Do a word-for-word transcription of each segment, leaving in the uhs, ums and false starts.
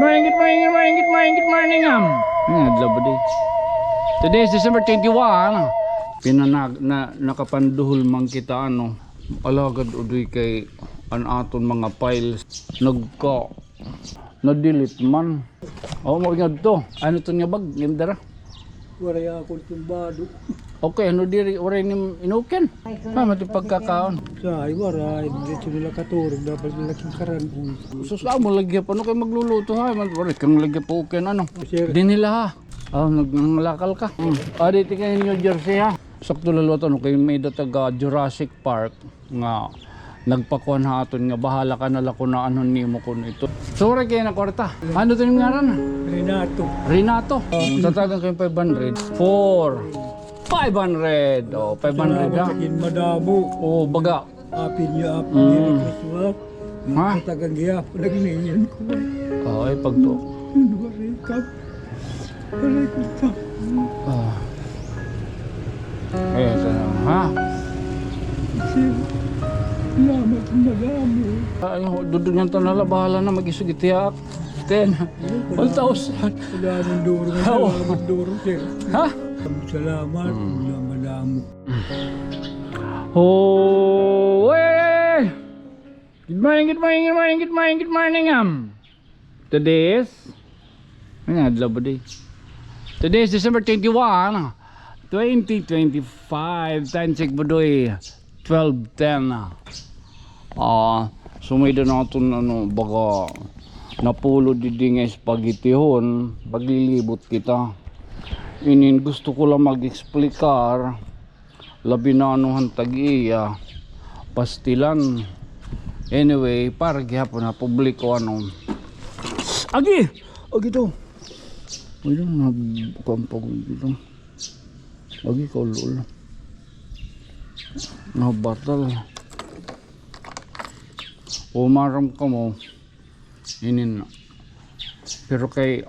Morning, good morning, good morning, good morning, good morning, um. Nga adlaw ba di? Today is December twenty-one. Pinanag-, na, nakapanduhol man kita, ano. Alagad udoy kay an aton mga files nagka, na-delete man. O, mao ngadto. Ano to nga bag? Nga dara? Waray ako tumbado. Okay, ano diri, waray nim inukin? Ha, mati pagkakaon. Sa ay waray, dito nila katurog, dapat nila king karan-on. Sus, amo lagi pa, ano kay magluluto, ha? Waray kang lagi pa, okay, ano? Sir. Di nila, ha? Ah, nag-, nangalakal ka. Mm. Ah, dito kay New Jersey, ha? Sakto lalo to, no? Kay may da taga Jurassic Park. Nga nagpakuan ha aton nga bahala ka na la kun aanhon nimo kun ito. Sorry kay na kwarta. Ano to yung ngaran? Renato. Renato. Tatagan kayo five hundred. Four. Five hundred. Oh, five hundred, ha? Salamat sa kin madamo. Oh, baga. Happy New Year, Happy Merry Christmas. Ha? Tatagan gihapon nagningon ko. Oh, ay pagto. Ano ba rin ka? Aray ko, ta-. Ah. Ayan, sana, ha? Sir, salamat madamo. Ay, dudungan ta na la, bahala na, mag-isog itiyak. Ten, one thousand. Salamat duro, salamat duro, sir. Ha? Salamat, salamat madamo. Oh, hey! Good morning, good morning, good morning, good morning, good morning, um. Today is, ano nga adlaw ba di? Today is December twenty-one, twenty twenty-five. Time check, Budoy, twelve ten. Ah, sumida naton, ano, baga napulo didi nga spaghettihon, paglilibot kita. Inin gusto ko lang mag-explicar. Labi na ano han tag-iya, pastilan. Anyway, para gihapon ha publiko, ano. Agi! Agi to. Wala na, kuwan pa ko dito. Agi ka, ulol. Nabatal. Umaram ka mo. Inin na. Pero kay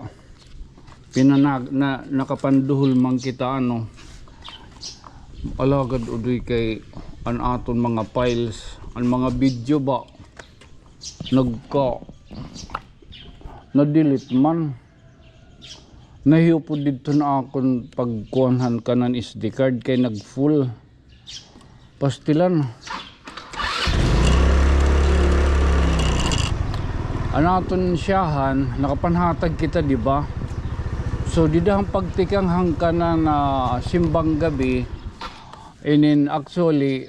pinanag-, na, nakapanduhol man kita, ano. Alagad udoy kay an aton mga files, an mga video ba, nagka, na-delete man. Nahiupod didto na akon pagkuanhan kanan S D card kay nag-full. Pastilan. An aton siyahan, nakapanhatag kita, di ba? So, dida han pagtikang hangkanan na simbang gabi, inin actually,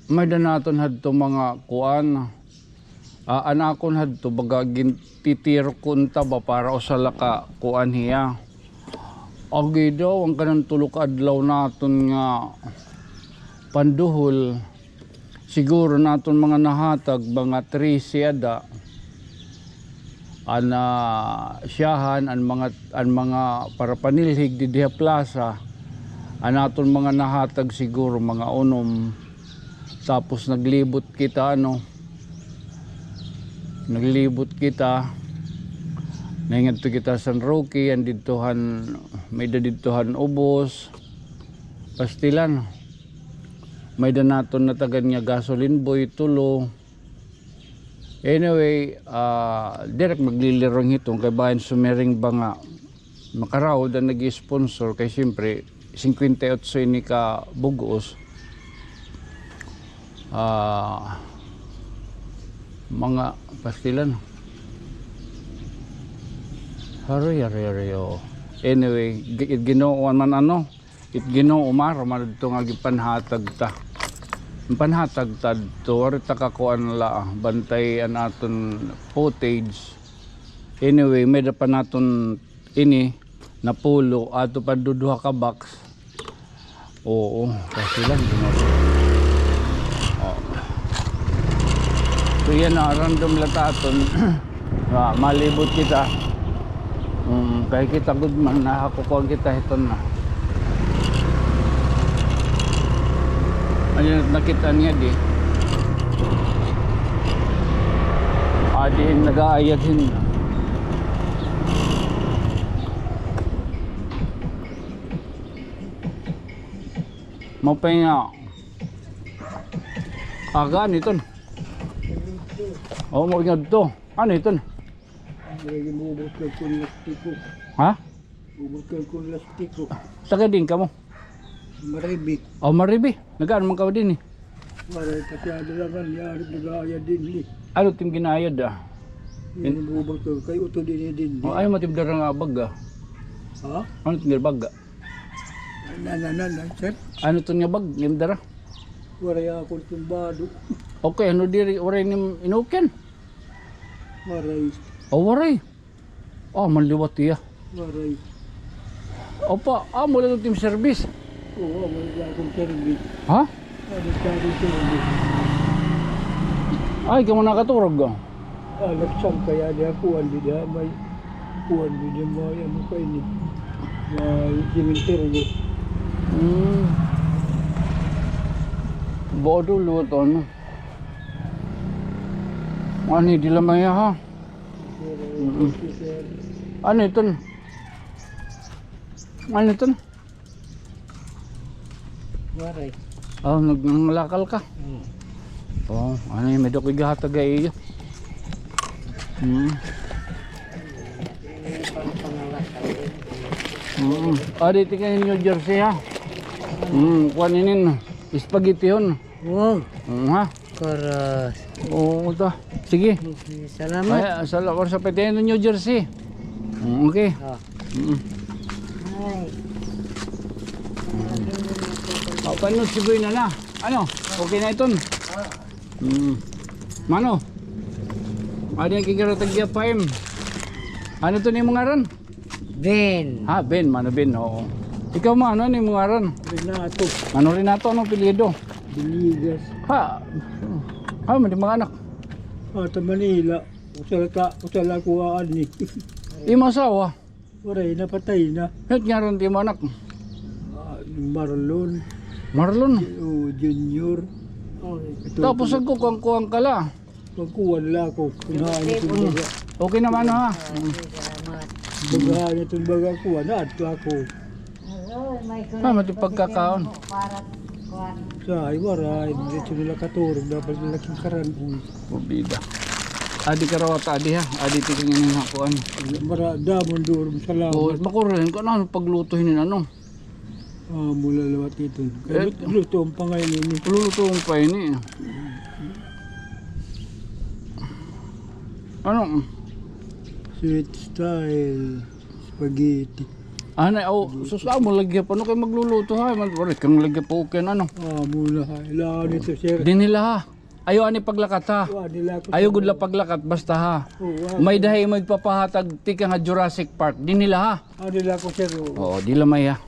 may-ada naton hadto mga kuan, Ah, an akon hadto, baga gintitirok ko unta ba para usa la ka kuan hiya. Agi daw, an kanan tulo ka adlaw naton nga panduhol, siguro naton mga nahatag, mga trese ada. An, ah, siyahan, an mga, an mga parapanilhig didi ha plaza, an aton mga nahatag siguro, mga unom. Tapos naglibot kita, ano, naglibot kita. Nahingadto kita San Roque, an didto han, may-ada didto han ubos. Pastilan. May-ada naton natagan nga gasoline boy, tulo. Anyway, ah, direk maglilirong hiton kay bahin sumiring ba nga makaraod an nag-sponsor kay siyempre, singkwenta y otso ini ka bug-os. Ah, mga pastilan. Haroy, haroy, haroy, oo. Anyway, gi-, Ginoo man ano, it Ginoo, umaram man adto nga ginpanhatag ta. Ginpanhatag ta adto, waray ta kakuan la, bantay an aton footage. Anyway, may-ada pa naton ini, napulo, ato pa duduha ka box. Oo, kasi lang, Ginoo. Oh. So, yan na, random la ta aton. Ah, malibot kita. Um, kay kita gud man, nakakukuha kita hiton na. Ano nakita niya di? Ah, di nag-aayad hin. Mapay nga. Aga, ano iton? Oo, mao ngadto. Ano iton? Lagi mo ubos ka kun lastiko. Ha? Ubos ka kun lastiko. Taga diin kamo? Maribi. O, Maribi. Nag-ano man kamo dinhi? Waray, pasyado la man, yari, nag-aayad dinhi. Ano it im gin-aayad, ah? Ini, ubos ka kay uto dinhi, dinhi. O, ayaw man it im dara nga bag, ah. Ha? Ano it im bag, ah? Na, na, na, na, sir? Ano it im nga bag nga im dara? Waray ako tumbado. Okay, ano diri, waray nim inukyan? Waray. O, waray. Ah, manliwat hiya. Waray. Opa, amo la it im service. Oo, amo la akon service. Ha? Amo la akon service. Ay, kamo nakaturog, ah. Ah, nagsangkay, adi ha kuan, dida may kuan, dida may, ano pa ini, may sementeryo. Hmm. Bodo luto, ano? Ani, dila may, ha? Mm-mm. Ano iton? Ano iton? Waray. O, nag-, nangalakal ka? Hmm. O, ano iton, may-ada ko igahatag ha iyo. Hmm. Hmm. Adi tikang hin New Jersey, ha? Hmm, kuan inin, spaghettihon. Wow. Hmm, ha? Karas. Oo, ta. Sige. Okay, salamat. Ay, sala-, or sa pwede New Jersey. Mm, okay. Ah. Mm. Ay. O, paano si Boy na na? Ano? Okay na iton? Mm. Mano? Adi an kikira tagya pa im. Ano iton imo ngaran? Ben. Ha, Ben, Mano Ben, oo. Ikaw, Mano, ano imo ngaran? Renato. Mano Renato, ano apelyido? Villegas. Ha? Ha, may mga anak? Ah, ta Manila. Usa la ka, usa la ko ani. Imo asawa? Waray, napatay na. Ano it ngaran it imo anak? Ah, Marlon. Marlon? O, Junior. Ito, tapos ito. Nagkukuan-kuan ka la. Pagkuan la ako. Kung haan iton baga. Okay naman, ha? Salamat. Pagkuan iton baga kuan, adto ako. Ah, mati pagkakaon. Sa ay waray, dito nila katurog, dapat nila king karan-on. Pobida. Adi ka rawat, adi ha. Adi tikang ini ha kuan. Mara, damo nga salamat. O, makuren ka na, pagluto hinin ano. Ah, mula lawat iton. Eh, lut-, luto pa ngay-an ini. Luluto pa ini. Ano? Sweet style spaghetti. Ana, o, sus, amo la gihap, ano kay magluluto, ha? Man, waray ka la gihap, okay na, ano? Ah, mula, ha? Ilaan ito, sir. Dinhi la, ha? Ayaw ani paglakat, ha? Wa, dila ko. Ayaw gud la paglakat, basta, ha? Oo, wa. May-ada imo igpapahatag tikang ha Jurassic Park. Dinhi la, ha? Ah, dila ko, sir, oo. Oo, dila may, ha?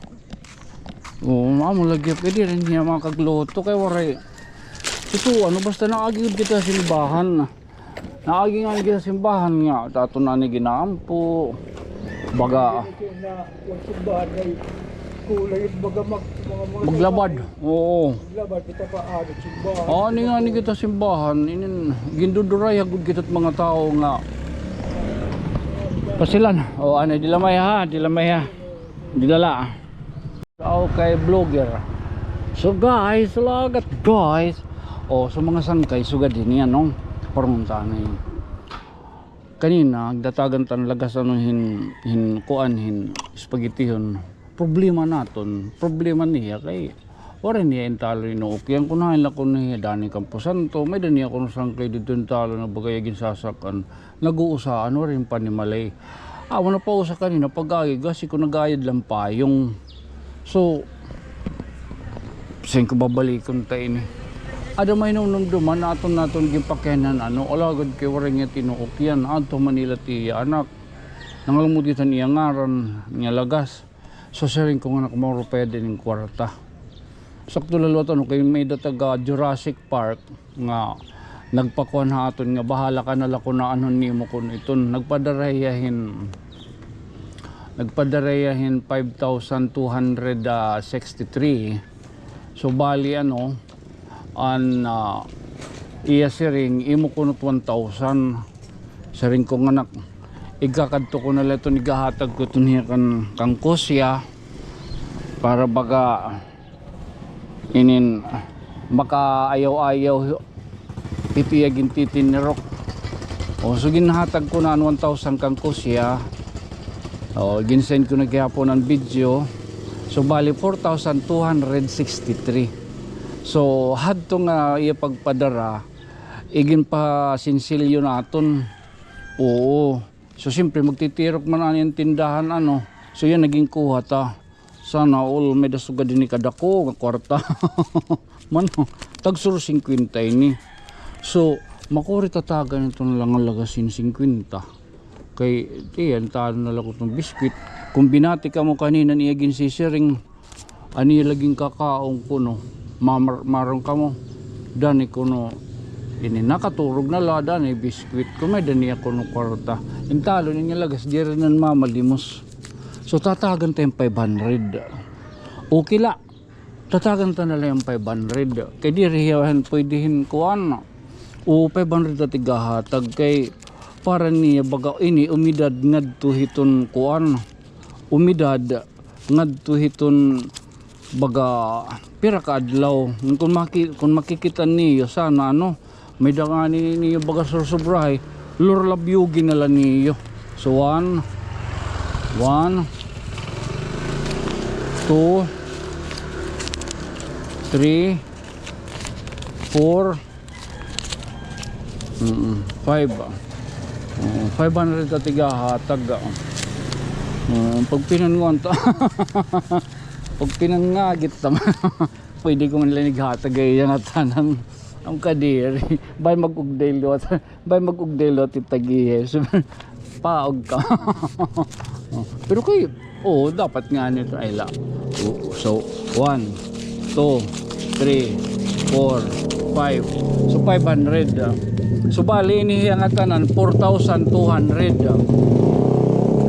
Oo, amo la gihap kay diri niya makagluto kay waray. Ito, ano, basta naagi gud kita simbahan. Naagi ngani kita simbahan nga, aton na ini ginaampo. Baga. Ito na, simbahan ay kulay, baga mag-, mga, mga maglabad. Oo. Maglabad kita pa, ano, simbahan. O, ani ngani kita simbahan, inin, ginduduray ha gud kita it mga tawo nga pasilan. O, ano, dila may ha, dila may ha. Dila la. Okay, vlogger. So, guys, lagat, guys. O, so mga sangkay, sugad hini, ano, parunta na ini. Kanina, nagdatagan ta hin lagas, ano, hin, hin kuan, hin spaghettihon. Problema naton, problema niya kay waray niya intalo inuukyan. Kun hain la kuno hiya dani Camposanto, may-ada niya kuno sangkay didto intalo nga baga iya ginsasak-an. Nag-uusahan, waray panimalay. Amo na pausa kanina, pag-agi, gasi ko nag-ayad la hin payong. So, sin ko babalikon ta ini. Ada may numdumduman, aton naton ginpakianhan, ano, alagad kay waray niya tinuok yan. Adto Manila it iya anak. Nangalumod kita han iya ngaran, nga lagas. So, siring ko nga anak, mao ra pwede inin kwarta. Sakto la liwat, ano, kay may-ada taga Jurassic Park nga nagpakuan ha aton nga bahala ka na la kun aanhon nimo kun iton. Nagpadara hiya hin, nagpadara hiya hin five thousand two hundred sixty-three. So, bali, ano, an, ah, iya siring, imo kunot one thousand. Siring ko nga anak, igkakadto ko na la iton, igahatag ko iton hiya kan, kan Kusya para baga inin makaayaw-ayaw hit iya gintitinirok. O, so ginhatag ko na an one thousand kan Kuya. O, gin-send ko na gihapon an video. So, bali, four thousand two hundred sixty-three. So, hadto nga iya pagpadara, iginpasinsilyo naton. Oo. So, siyempre, magtitirok man an iyang tindahan, ano. So, iya an ginkuha ta. Sana all, may-ada sugad ini kadako nga kwarta. Mano, tagsuros singkwenta ini. So, makuri tatagan ito na la nga lagas hin singkwenta. Kay, tiyan, talo na la ko iton biskwit. Kon binati kamo kanina niya ginsisiring, an iya la ginkakaon kuno, mamar-, maaram kamo. Dani kuno, ini nakaturog na la, dani biskwit. Kon may-ada niya kuno kwarta. Intalo niya lagas, diri na mamalimos. So, tatagan ta hin five hundred. Okay la. Tatagan ta na la hin five hundred. Kay diri hiya han pwede hin kuan. O, five hundred ta tigahatag kay para niya baga ini umidad ngadto hiton kuan. Umidad ngadto hiton baga pira ka adlaw. Kon maki-, kon makikita niyo sana, ano, may-ada ngani niyo baga sursubrahi, lurlabyugi na la niyo. So, one, one, two, three, four, mm, five, ah. Oo, five hundred ta tigahatag, ah. Oo, pagpinanguan ta. Pagpinangagit ta. Pwede ko man la ighatag iya ngatanan. An kadiri. Bay mag-ugday liwat. Bay mag-ugday liwat it tag-iya. Paog ka. Pero kay, oo, dapat ngani ito ay la. Oo, so, one, two, three, four, five. So, five hundred, ah. So, bali, ini hiya ngatanan, four thousand two hundred, ah.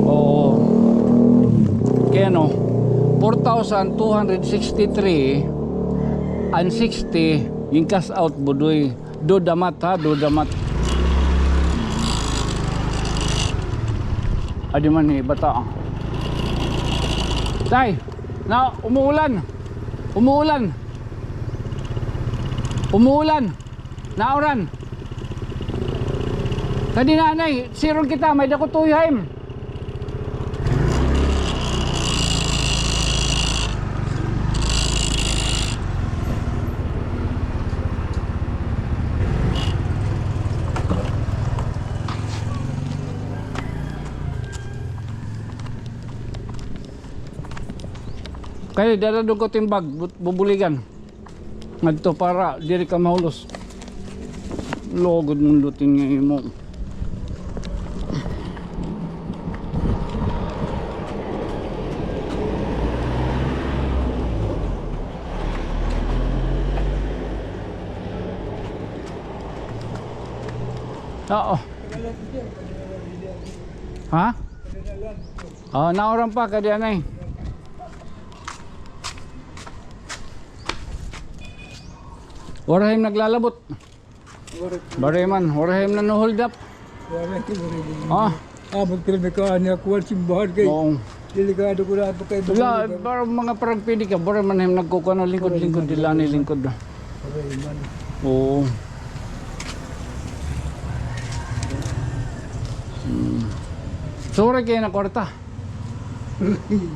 Oo. Kay ano, four thousand two hundred sixty-three and sixty, gincash out, Budoy. Dudamat, ha, dudamat. Adi man hi bata, ah. Tay, na, umuulan. Umuulan. Umuulan. Nauran. Kadi nanay, siron kita, may-ada ko tuyo ha im. Kay dala dungkot im bag, bu-, bubuligan. Ngadto para diri ka mahulos. Lugod man lutin nga imo. Oo. Ha? Oh, nauran pa, kadi anay. Waray naglalabot. Waray man, waray nanuhuldap. Waray, waray. Ah. Ah, magpirmi ka, ano, kuwan, simbahan kay. Oo. Delikado ko na pa kay. Wala, para mga parang pwede ka, waray man nagkukuha na lingkod-lingkod, dila ni lingkod. Waray man. Oo. Hmm. So, waray kay na kwarta.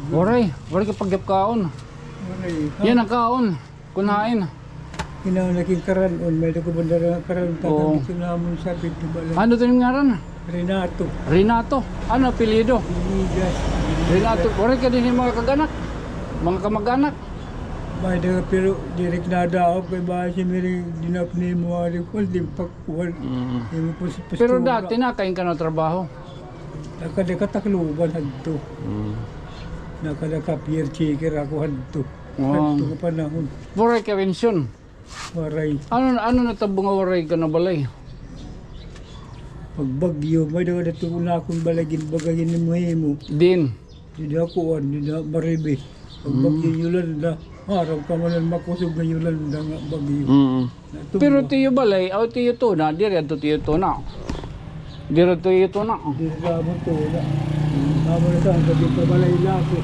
Waray, waray kay pagyapkaon. Waray. Yan an kaon. Kun hain. Kinaon lagi karan-on, may-ada ko bandara nga karan-on, taga dito namon sa pito balay. Ano to nim ngaran? Renato. Renato. Ano apelyido? Dimigas. Renato. Waray ka dinhi mga kag-anak? Mga kamag-anak? May-ada, pero diri nadaog kay ba si Mary dinap ni mo ari ko, di pa kuwan. Mm. Di mo pus-, pus-, pero dati na kain ka na trabaho? Nakada ka Tacloban hadto. Mm. Nakada ka pier checker ako hadto. Wow. Hadto nga panahon. Waray ka pensyon? Waray. Ano, ano natabo nga waray ka na balay? Pagbagyo, may daw dito na akong balay, ginbagay ni Muhimo. Din? Dida kuan, dida Maribe. Pagbagyo Yolanda, harap ka man ang makusog nga Yolanda nga bagyo. Mm. Pero tiyo balay, aw tiyo tuna, diri adto tiyo tuna. Diri adto tiyo tuna. Diri ka mo tuna. Amo na sa, sa dito balay laki.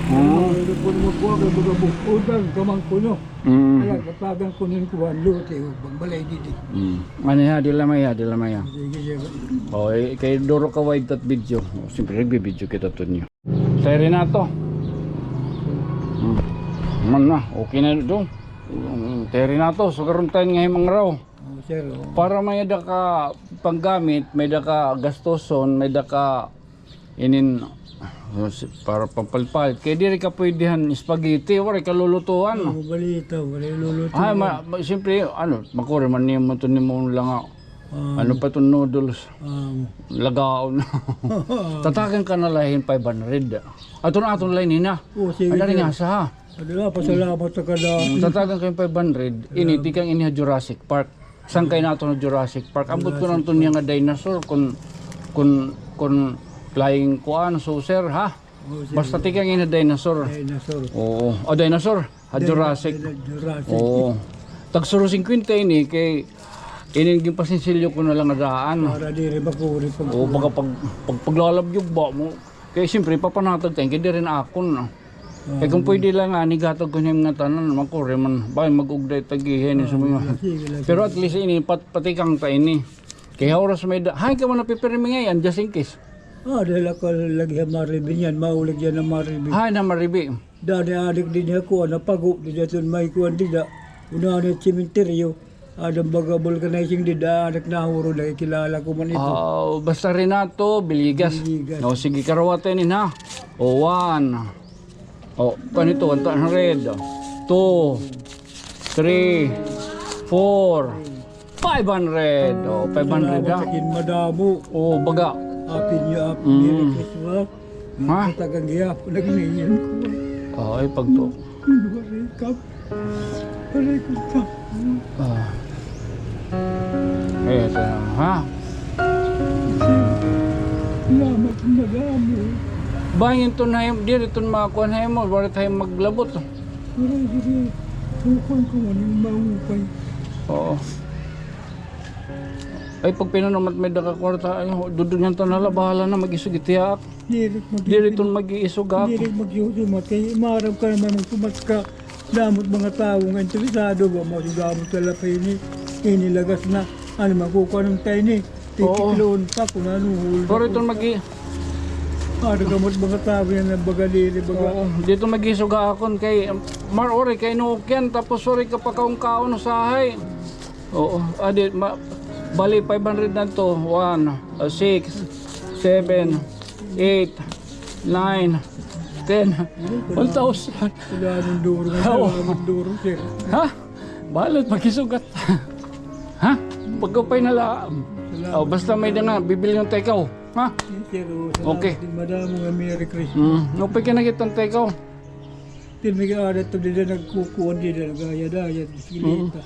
Oo. Ano po naman po, kay baga po, utang, kamang kuno. Mm. Kaya, katagan ko nin kuwan, luti, o, pagbalay didi. Mm. Ano ya, di lamay ya, di lamay ya. Sige, sige. O, eh, kay duro ka wide that video. O, siyempre, nagbi-video kita to niyo. Tayri na to. Mm. Man na, okay na ito. Mm, tayri na to. Sugaron tayo nga himang raw. O, sir, o. Para may da ka panggamit, may da ka gastuson, may da ka inin, para pampalit-palit. Kay diri ka pwede han spaghetti, waray ka lulutuan. O, balita, waray lulutuan. Ay, ma-, ma-, siyempre, ano, makuri man nimo to nimo lang, ah, ano pa itong noodles? Ah. Lagaon. Tatagan ka na la hin five hundred. Aton, aton la ini na. O, sige, sir. Ano rin nga sa, ha? Ano na, pasalamat ka na. Mm, tatagan ka hin five hundred. Ini, tikang ini ha Jurassic Park. Sangkay naton ha Jurassic Park. Ambot ko naton niya nga dinosaur, kun, kun, kun flying kuan saucer, ha? O, sige. Basta tikang ini dinosaur. Dinosaur. Oo. O, dinosaur. Ha Jurassic. Dino-, Jurassic. Oo. Tag suro singkwenta ini kay ini ginpasinsilyo ko na lang nga daan. Para diri makuri pag... Oo, baka pag, pag, paglalabyog ba mo. Kay siyempre, papanatag tayo, kay diri na akon, no? Kay kung pwede lang, ah, nigatag ko niya nga tanan, makuri man. Bay, mag-ugday tagihin, eh, sa mga. Sige, sige. Pero at least ini, pat-, patikang ta ini. Kay ha oras may da-, hay ka man napipirmi ngay-an, just in case. Ah, dahil ako lagi ha Maribi niyan, maulag yan ha Maribi. Hay, na Maribi. Dani adik din niya kuan, napago, dida tun may kuan dida. Unahan niya sementeryo. Adam baga vulcanizing dida, adik nahuro, nakikilala ko man ito. Ah, basta Renato Villegas. Villegas. O, sige, karawatan nin, ha? O, one. O, kanito, one hundred. Two. Three. Four. Five hundred. O, five hundred, ha? Salamat sa kin madamo. O, baga. Happy New Year, Merry Christmas. Ha? Sa tagang gihapon, nagningan ko. O, ay, pagto. Ano ba rin ka? Aray ko, ta. Ah. Ay, ito na, ha? Salamat, madamo. Bangin to na, diri to makakuha na mo, waray tayo maglabot. Waray, diri. Kukuha ko man yung maupay. Oo. Ay, pag pinanumat may daka kwarta, ay, dudugyan ta na la, bahala na, mag-isog itiyaak. Diri, mag-, diri ton mag-iisog ako. Diri, mag-iisog, matay. Maarap ka naman, magpumat ka. Damot mga tawo nga interesado ba, masugamot ka la pa ini. Ini lagas na. Ano, makukuha ng tayo ni. Oo. Titikloon pa, kung ano, hulog. Pero iton mag-i- Ano ka, mga tawo yan, ang baga diri, baga. Oo, dito mag-isog akon kay, mar-, ori kay nuok yan, tapos ori ka pa kaon-kaon sa hay. Oo. Adi, ma-, bali, five hundred na to. One, ah, six, seven, eight, nine, ten, one thousand. Wala nang duro, wala nang duro, sir. Ha? Bahala, pag-isugat. Ha? Pagkupay na la. O, basta may da nga, bibilyon ta ikaw. Ha? Sir, o, salamat. Okay. Madamo nga Merry Christmas. Mm, upay ka na kita, ikaw. Ti may ka-arat to, dida nagkukuan, dida nag-ayad-ayad, bisikleta.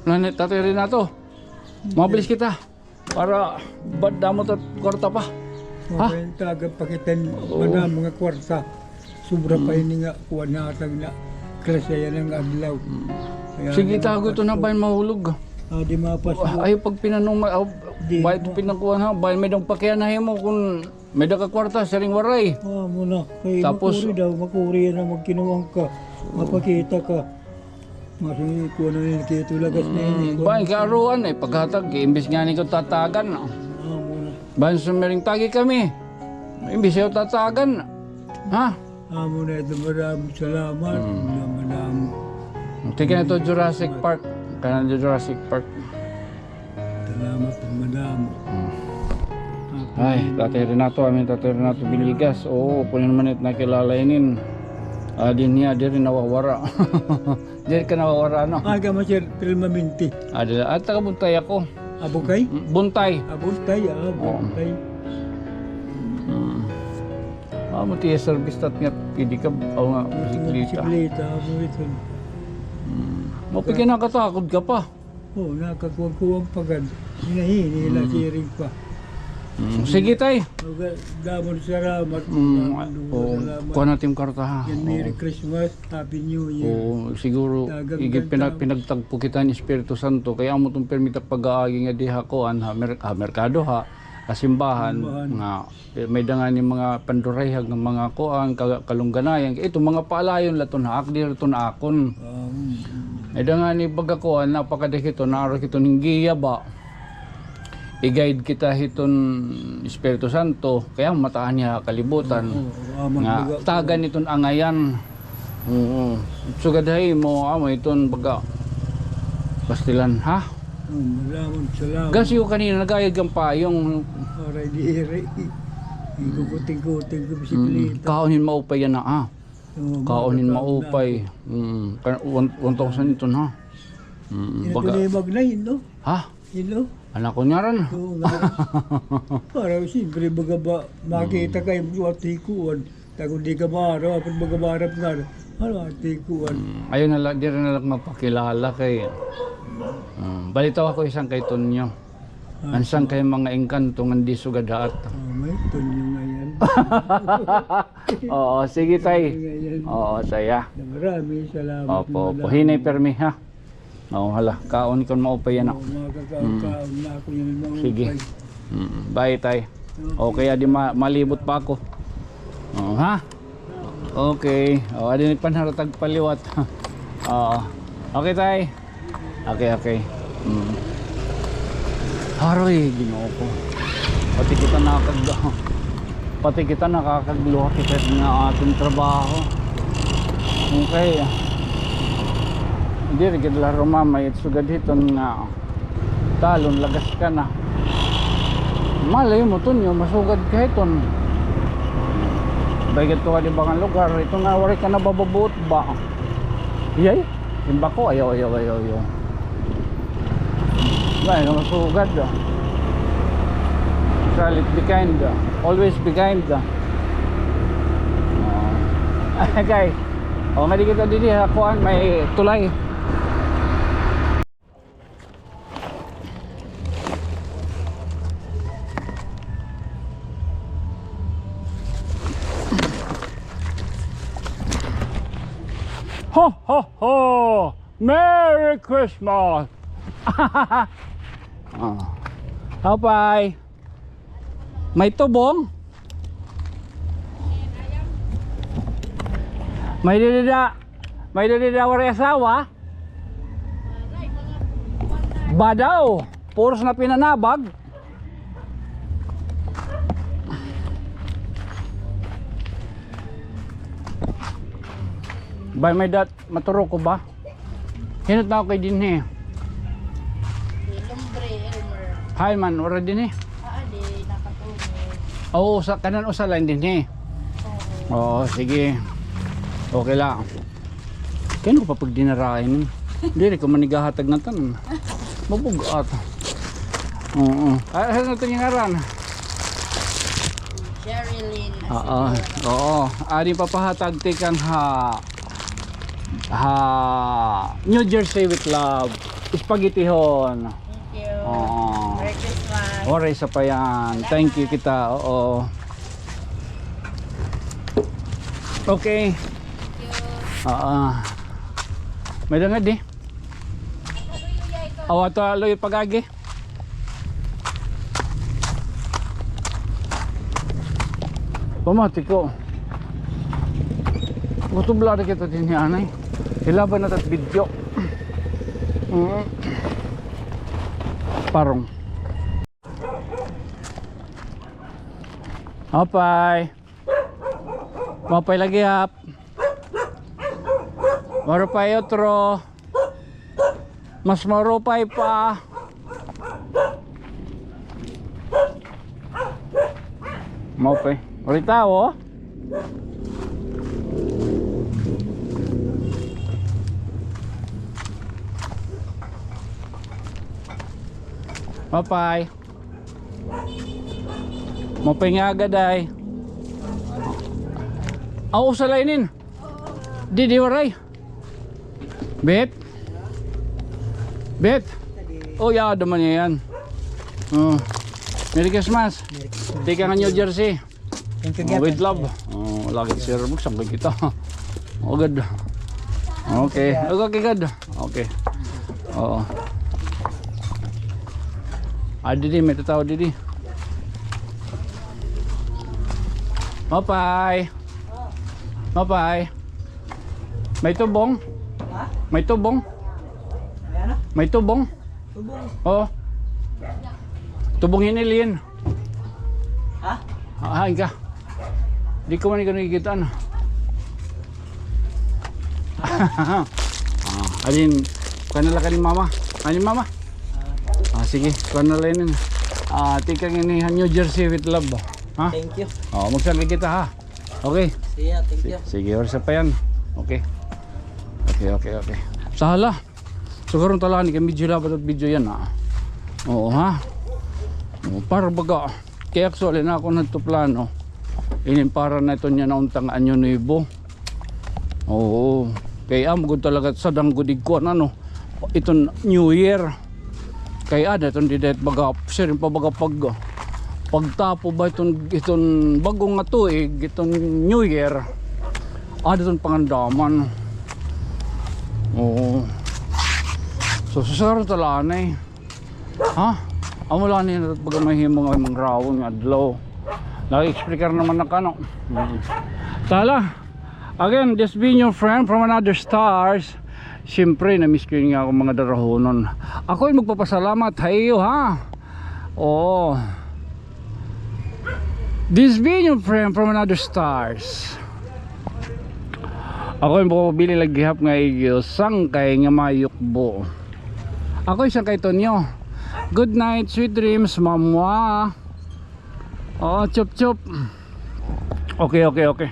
Nanit, Tatay Renato. Mabilis kita. Para ba-, damo ta kwarta pa. Ha? Mabenta, agad pa kita, madamo nga kwarta. Sobra pa ini nga, kuan na, tag na, krasya yan ang adlaw. Kaya sige, tago ito na, bahin mahulog. Ah, di mapas. Ayaw pagpinanuma, ah, di bahin ma- pinakuan ha, bahin may dang pakianahin mo kung may da ka kwarta, siring waray. Ah, muna. Kay tapos makuri daw, makuri yan ang magkinuwang ka. Mapakita ka. Mas kuan na ini, kay ito lagas na ini. Mm, bahin kay aruan, eh, paghatag, eh, imbis nga ni ko tatagan, no? Ah, muna. Bahin sumiring tagi kami. Imbis ayaw tatagan. Ha? Amo na ito, maraming salamat. Mm. Maraming salamat. Tika na ito, Jurassic Park. Kanan Jurassic Park. Salamat, madamo. Hmm. Ay, Tatay Renato, amin Tatay Renato Villegas. Oo, kunin man it nakilala inin. Ah, di niya, diri nawawara. Diri ka nawawara, no? Ah, ka, Sir, permanente. Ah, diri. Ah, taga Buntay ako. Ah, Buntay? Mm, Buntay. Ah, Buntay, ah, oo. Buntay. Hmm. Ah, mo tiya service tat nga, pwede ka, o nga, bisikleta. Bisikleta, amo ito. Hmm. Mo, pwede nakatakod ka pa. Oo, nakakuwag-kuwag pa gad. Hinahini la siring pa. Mm, sige, tay. Damon salamat. Mm, damon salamat. Kuha natin karta, ha? Yan, Merry Christmas, Happy New Year. Oo, siguro, igit pinag-, pinagtagpo kita ni Espiritu Santo, kaya amo itong permit pag-aagi nga di ha kuan, ha, mer-, ha, merkado, ha. Simbahan. Simbahan. Nga, may-ada ngani mga pandurayhag nga mga kuan, ka-, kalungganayan. Ito, mga paalayon la iton ha, ak-, diri iton akon. Ah, mm, mm. May-ada ngani pagkakuan, napakadakito, naaro hiton hinggiya ba. I-guide kita hiton Espiritu Santo, kay mataan niya kalibutan. Oo, oo, ah, nga, magbaga-, tagan hiton angayan. Oo. Sugad ha imo, amo iton baga pastilan, ha? Oh, salamat, salamat. Gasi ko kanina nagayad kan payong. Aray, diri. Ikukuting-kuting ko bisikleta. Mm. Kaon hin maupay yana, ha? Oo, kaon hin maupay. Mm. Kan-, one, one thousand iton, ha? Mm. Ito baga na yung magnayin, no? Ha? Hello? Anak ko niya rin. Oo nga. Para siyempre, baga ba, makita kayo, buwat hikuan. Takot di ka maharap, at baga maharap nga. Ano, ate, kuan. Mm, ayaw na la, diri na la magpakilala kay, mm, balitaw ako isan kay Tonyo. Ah, an sangkay mga engkanto nga di sugad ha aton. Ah, may Tonyo nga yan. Oo, sige, tay. Tonyo nga yan. Oo, tay, ah. Marami salamat. Opo, opo. Hinay permi, ha? Oo, hala. Kaon kon maupay yana. Oo, makakaon-kaon na ako yana, maupay. Sige. Mm, bye, tay. Okay, adi ma-, malibot pa ako. Oo, ha? Okay. O, adi ni panharatag paliwat. Oo. Okay, tay. Okay, okay. Mm. Aroy, Ginoo ko. Pati kita nakag-, pati kita nakakagluha kita nga aton trabaho. Okay. Diri gid la rumamay it sugad hiton nga talon, lagas ka na. Malay mo, Tonyo, masugad ka hiton. Bay gadto ka di ba nga lugar, ito nga, waray ka nabababuot ba? Iyay, simba ko, ayaw, ayaw, ayaw, ayaw. Bay, masugad, ah. Salit be kind, ah. Always be kind, ah. Ah. Okay. O, nga di kita didi, ha, kuan, may tulay. Ho, ho, ho! Merry Christmas! Ah. Apay. May tubong? May didida, may didida waray asawa? Ba daw, puros na pinanabag. Bay, may dat, maturo ko ba? Hinot na ako kay dinhi. Si Lumbre, Elmer. Hay man, wara dinhi. Ah, di, nakatulog. Oo, sa kanan usa lang dinhi. Oo. Oo, sige. Okay lang. Kaya ko pa pagdinarain. Diri ko manigahatag na tanan. Mabug-at. Oo. Ah, ano ito yung ngaran? Sherilyn. Oo. Asidora. Oo. Adi papahatag tikang ha, ha New Jersey with love. Spaghettihon. Thank you. Oo. Merry Christmas. Waray sa pa yan. Salamat. Thank you kita. Oo. Okay. Thank you. Oo. May dangad eh. Aw, ato aloy pag-agi. Pamati ko. Gusto bala kita dinhi anay. Hilaban na tat video. Mm. Parong. Apay. Maupay lagi, Hap. Marupay otro. Mas marupay pa. Maupay. Uri tawo. Maupay. Maupay nga aga, day. Aw, usa la inin. Di, di, waray. Bet? Bet? Oh, ya, daman niya yan. Oh. Merry Christmas. Merry Christmas. Tikang New Jersey. Thank you, oh, with love. Oh, lagi, sir, magsangkay kita. Oh, good. Okay. Okay, good. Okay. Oo. Ah, didi, may tatawo didi. Mapay. Mapay. May tubong? Ha? May tubong? May ano? May tubong? Tubong. Oh. Tubong hinilin. Ha? Ah, ka. Di ko man ikaw nakikita, ano? Ah, alin, kuha na lang ka ni mama. Ani mama? Ah, sige, kuha na lang yun. Ah, tikang ini, New Jersey with love. Ha? Thank you. Oh, magsangkay kita, ha? Okay. Siya, thank you. Sige, oras pa yan. Okay. Okay, okay, okay. Sahala. So, karon talaga ni kay medyo labat at video yan, ha. Oo, ha. Oo, para baga. Kay actually na ako nagtuplano. Inin para na ito niya na untang anyo nuevo. Oo. Kay amo gud talaga sa danggod igkuan ano. Iton New Year. Kay ada iton dida it baga, siring pa baga pag, pagtapo ba iton, iton bag-o nga tuig, iton New Year. Ada iton pangandaman. Oo. So, susaro talanay. Ha? Amo la ni baga mahimo nga mangrawon nga adlaw. Nag-explicar naman na kano. Mm. Tala. Again, this being your friend from another stars. Siyempre, na-miss ko yun nga akong mga darahonon. Ako'y magpapasalamat ha iyo, ha? Oo. This being your friend from another stars. Ako'y magpapabili lagi hap nga iyo, sangkay nga mayukbo. Ako'y sangkay Tonyo. Good night, sweet dreams, mamwa. Oo, chup chup. Okay, okay, okay.